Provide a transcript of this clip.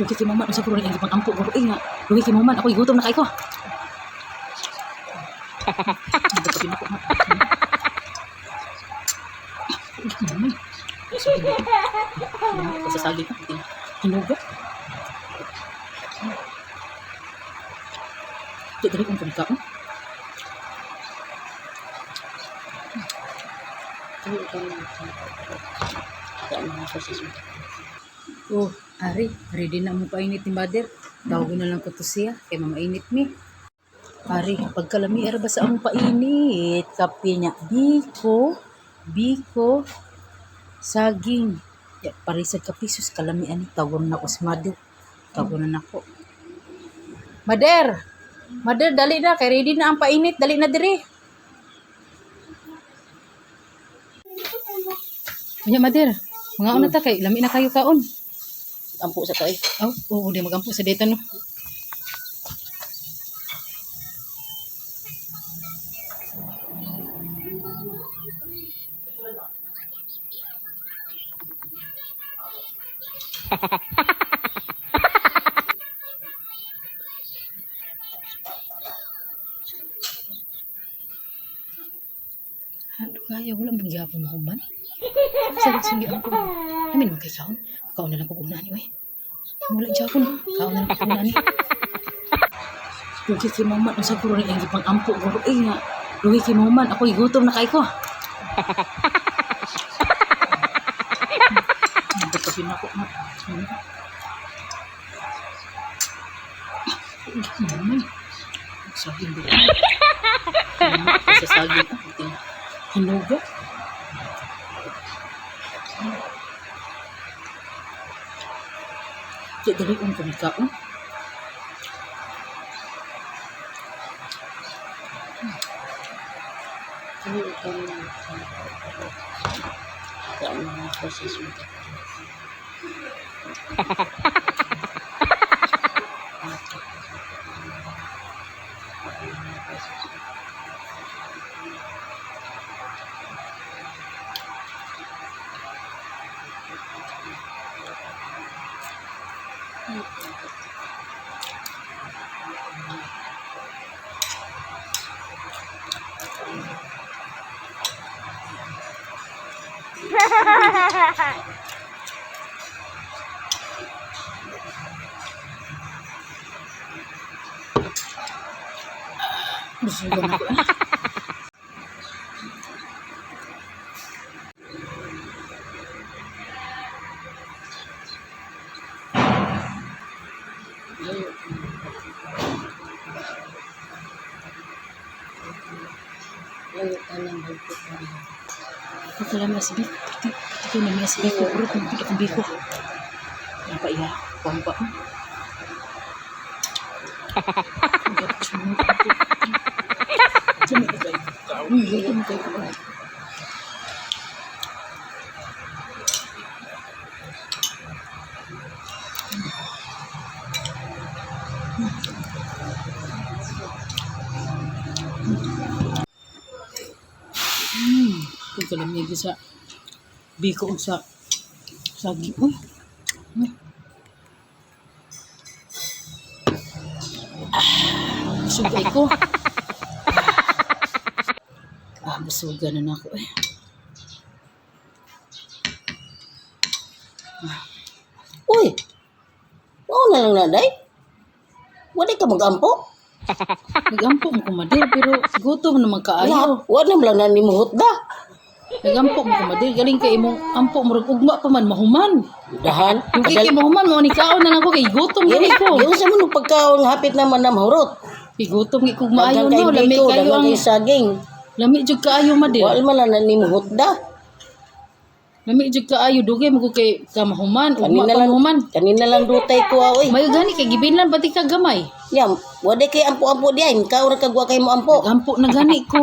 Lugi kay mama, unsa guro ni ang gipang-ampo guro eh nga. Lugi kay mama, ako gutom na kay ko. Nagkapin ako nga. Sasagi ko. Hinuga. Di dali kong kumikaon. Oh, Ari, ready na mo painit ni mother. Tawagin na lang ko to siya, kay mamainit mi. Ari, pagkalami ara ba sa among painit? Kape niya, biko, biko, saging. Ya, parisag kape, sus, kalami ani. Tawagan na ko si mother. Tawagan na nako. Mother! Mother, dali na. Kay ready na ang painit. Dali na diri. Unya, mother. Mga una ta kay lami na kayo kaon. Ampo sa kay. Oh, oo, di magampo sa data no. Ano kaya wala man gyapon mahuman. Sa sige ang ko. Amin man kay kaon. Kaon na lang ko una ni oy. Wala gyapon. Kaon na lang ko una ni. Lugi kay mama, unsa guro ni ang gipang-ampo guro eh nga. Lugi kay mama, ako gutom na kay ko. Nagkapin ako nga. Saging ba? Sa saging ako. Hinuga. Di dali kong kumikaon. Busugan ako eh. Pagkalami sa biko, pati pati ko na sa biko, pero kung pati akong biko. Ano pa iya? Kuwan pa. Pagkalami sa biko sa saging. Uy. Ah, busog ko. Ah, busugan na na ako eh. Uy. Mao na lang naday. Wala ka magampo. Nagampo mo kumadir pero gutom naman kaayo. Wala man lang na nimo hutda. Nagampo mo kumadir galing kay imong ampo murag ugma pa man mahuman. Dahan. Yung kay kay mahuman mo ni kaon na lang ko kay gutom gani ko. Yung sa mo pagkaon hapit naman na mahurot. Kay gutom gi kog maayo Daghan no, kay lami biko, kayo daghan ang kay saging. lami jud kaayo madir. Wala man lang na nimo hutda. Lami jud kaayo dugay mo ko kay ka mahuman, ugma Kanina pa lang, mahuman. kanina lang dutay ko ah, oy. Mayo gani kay gibinlan pati ka gamay. Yam, wala kay ampo-ampo diay, ikaw ra kag wa kay mo ampo. Nagampo na gani ko.